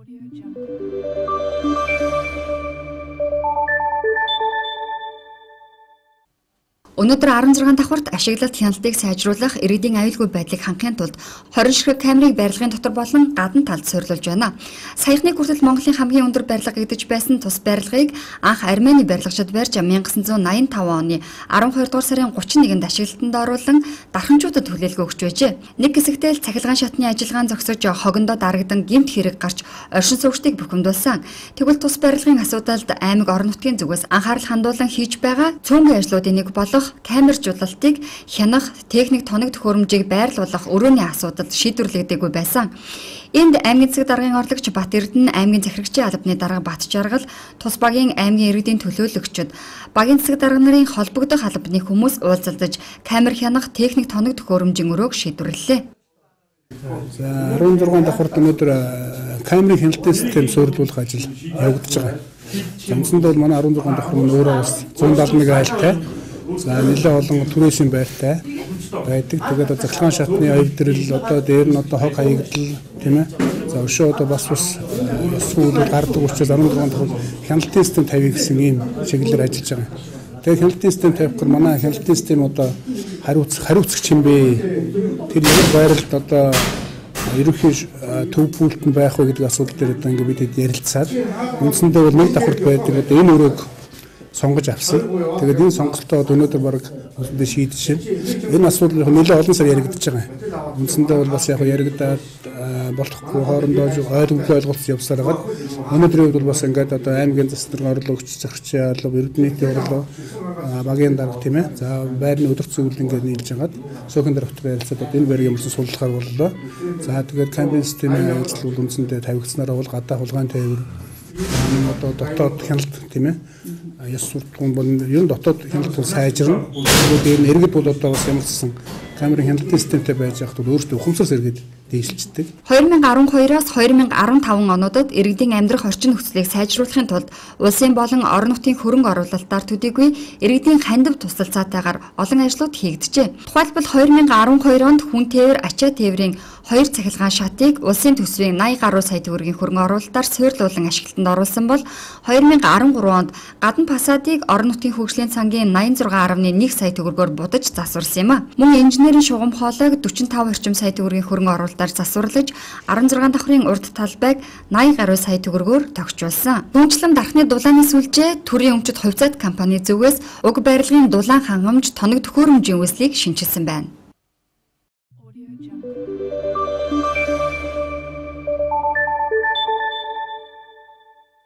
Audio Jungle. Өнөөдөр 16 давхарт ашиглалт хяналтыг сайжруулах, иргэдийн аюулгүй байдлыг хангахын тулд 20 ширхэг камерыг барилгын дотор болон гадна талд суйрлуулж байна. Саяхныг хүртэл Монголын хамгийн өндөр барилга гэдэж байсан тус барилгыг анх Армени барилгачид барьж 1985 оны 12 дугаар сарын 31-нд ашиглалтанд оруулан дарханчуудад хүлээлгэ өгч байжээ. Нэг хэсэгтээ л цахилгаан шатны ажиллагаан зогсож хогондоо дарагдан гэмт хэрэг гарч оршин суугчдыг бухимдуулсан. Тэгвэл тус барилгын асуудалд аймаг орон нутгийн зүгээс анхаарал хандуулан хийж байгаа цөөнгүй ажлуудын нэг болох камержуулалтыг хянах, техник тоног төхөөрөмжийг байрлуулах өрөөний асуудал шийдвэрлэгдээгүй байсан. Энд аймгийн засаг даргын орлогч Бат Эрдэнэ, аймгийн захирагчийн албаны дарга Бат Жаргал, тус багийн аймгийн иргэдийн төлөөлөгчд, багийн засаг дарга нарын холбогдох албаны хүмүүс уулзалдаж камер хянах, техник тоног төхөөрөмжийн өрөөг шийдвэрлэлээ. За 16 давхарт өнөөдөр камерын хяналтын систем суйрлуулах ажил явагдаж байгаа. Үндсэндээ бол манай 16 давхар нь өөрөө бас 171 айлтай. За нэлээд олон түрээсийн байртай байдаг. Тэгээд цахилгаан шатны аюулдрал одоо дээр нь одоо хог хаягдал тийм ээ. За өшөө одоо бас ёсгүй үйлдэл гардаг учраас 16 давхар хяналтын систем тавья гэсэн ийм чиглэлээр ажиллаж байгаа. Тэгээд хяналтын систем тавих гэхээр манай хяналтын систем одоо хариуцагч юм бэ? Тэр ямар байралд одоо ерөнхий төв пульт нь байх вэ гэдэг асуудал дээр одоо ингээд бид ярилцаад үндсэндээ бол нэг давхарт байдаг одоо энэ өрөөг сонгож авсан. Тэгээд энэ сонголтоо өнөөдөр бараг үндсэндээ шийдэж байна. Энэ асуудал яг нэлээд олон сар яригдж байгаа. Үндсэндээ бол бас яг яригдаад болохгүй хоорондоо ойлгомжтой ойлголт явсаар байгаад өнөөдрийн үед бол бас ингээд одоо аймгийн засаг даргын орлогч, захирчийн алба, эрдэнэ нийтийн орлого, багийн дарга тийм ээ. За байрны өдөрт зөвлөл ингээд нийлж хагаад суухийн даргатай ярилцаад одоо энэ байрыг ямарсан суулгахаар боллоо. За тэгээд камерын системийн ажил бол үндсэндээ тавигдсанараа бол гадаа хулгайн тээвэр одоо дотоод хяналт тийм ээ. Ёс суртахуун бол ер нь дотоод хяналт бол сайжирна. Тэгээд энэ иргэд бол одоо бас ямар ч гэсэн камерын хяналтын системтэй байж байхад бол өөрсдөө ухамсар сэргээд дээшилждэг. 2012-оос 2015 онуудад иргэдийн амьдрах орчин нөхцөлийг сайжруулахын тулд улсын болон орон нутгийн хөрөнгө оруулалтаар төдийгүй иргэдийн хандив тусалцаатайгаар олон ажлууд хийгджээ. Тухайлбал 2012 онд хүн тээвэр, ачаа тээврийн 2 цахилгаан шатыг улсын төсвийн 80 гаруй сая төгрөгийн хөрөнгө оруулалтаар суйрлуулан ашиглалтанд оруулсан бол 2013 онд гадна фасадыг орон нутгийн хөгжлийн сангийн 86.1 сая төгрөгөөр будаж засварласан юм а. Мөн инженерийн шугам хоолойг 45 орчим сая төгрөгийн хөрөнгө оруулалтаар засварлаж 16 давхрын урд талбайг 80 гаруй сая төгрөгөөр тогтчулсан. Түүнчлэн дархны дулааны сүлжээ төрийн өмчит хувьцаат компани зүгээс уг барилгын дулаан хангамж тоног төхөөрөмжийн үүслийг шинчилсэн байна.